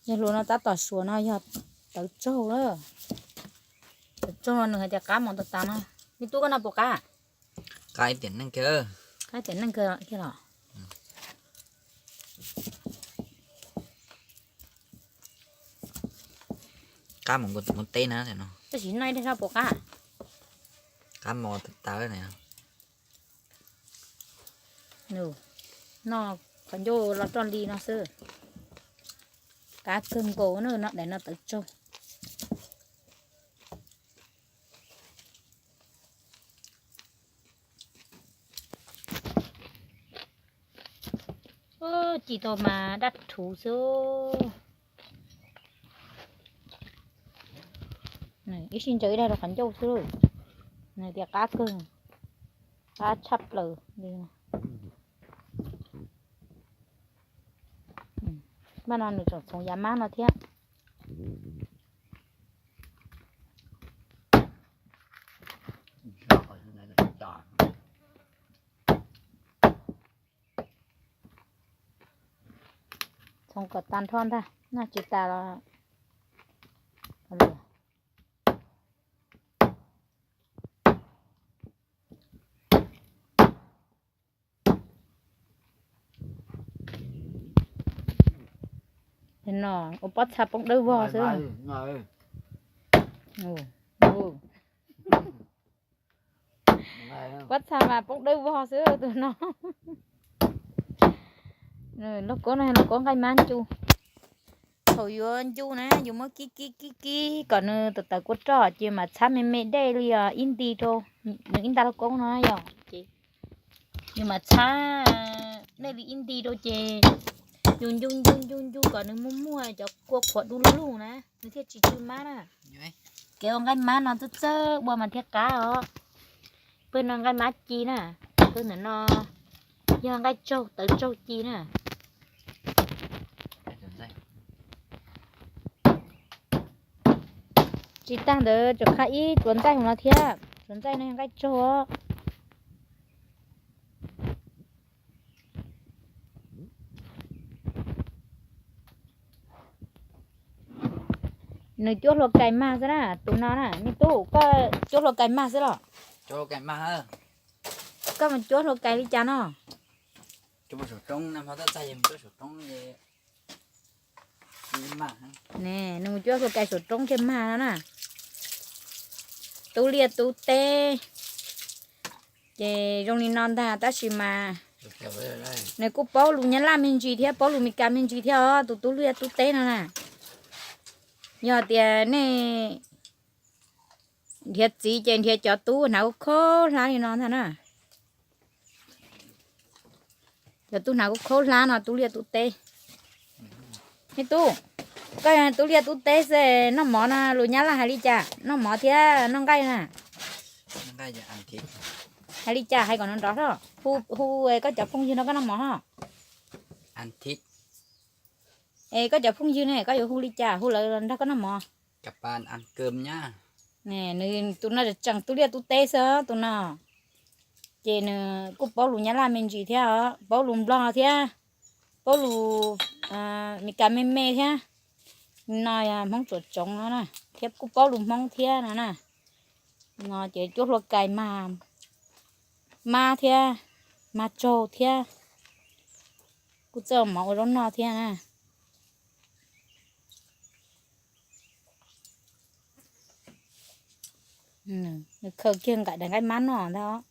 Yog hluas no tab tom suav no yog tawv tsaug lawm. Tawv tsaug no nws hais tias qab mos tas tas no. Me tub koj no puas qab? Qab ib tiam neej kawg. Qab ib tiam neej kawg kiag los. Qab mos nkaus tus muab teb na no. Tab sis noj ib daig zog puas qab? Qab mos tas tas na. Noj qhov ncauj los roj li no xwb. Qab kawg nkaus na, no daim no tawv tsaug. Ci tau mas dab rhuv xwb. Ib sij ntsaws ib daig rau qhov ncauj xwb. Nws tias qab kawg, qab tshaj plaws li. Maj no nws tseem txhoov yav mab no thiab. Txhoov kom tas nrho ntag, noj tsis tas los. No ua pob txha poob dawb vog xwb. Pob txha mas poob dawb vog xwb tus no. Lauj kaub no, lauj kaub nqaij mab ncu. Thaum yuav ncu na, yus muab kib kib kib kib kom nws tawv tawv kua roj ces mam txhab me me dej li ib nti rau. Nws ib nta lauj kaub no yog ces yus mam txhab dej li ib nti rau ces yus ncu ncu ncu ncu kom nws muaj muaj cov kua qhuav du lug na, nws thiaj tsis tsw mab na. Kev ua nqaij mab no txawj txawj ua mas thiaj qab os. Pawg no nqaij mab ci na, pawg ntawm no yog nqaij tsaug tawv tsaug ci na. Tsis tag ntawd tseem qha ib tsuav ntxaij hauv no thiab, tsuav ntxaij no yog nqaij tsaug os. Nws cuab hlua kais mag xwb na, tus no na, me tub, koj cuab hlua kais mag xwb los? Koj mus cuab hlua kais li cas no? Ne, nws mus cuab hlua kais saum roob thiaj mag no na. Tub liaj tub teb ces zoo li no ntag, tab sis mas nws kuj paub lus Nyab Laj me ntsis thiab paub lus Meskas me ntsis thiab os, tus tub liaj tub teb no na. Yog tias nej nrhiav txiv ces nrhiav cov tub hnav khaub hlab li no ntag na. Cov tub hnav khaub hlab no tub liaj tub teb. Me tub, koj tub liaj tub teb xwb, noj mov no lus Nyab Laj hais li cas, noj mov thiab noj nqaij na? Hais li cas hais kom nrov nrov os. Hu, hu koj cov phooj ywg nrog koj noj mov os. Es koj cov phooj ywg ne, koj yuav hu li cas hu lawv nrog koj noj mov? Nws tus no tseem tub liaj tub teb xwb tus no. Ces nws kuj paub lus Nyab Laj me ntsis thiab os, paub lus Nplog thiab, paub lus Meskas me me thiab. No yog Hmoob Tsuam Tsoov no na, thiab kuj paub lus Hmoob thiab no na. No ces cuab hlua kais mag, mag thiab, mag tsaug thiab. Kuj txawj mov ua zaub noj thiab na. Nws khaws kiag nqaim daim nqaij mab noj ntag.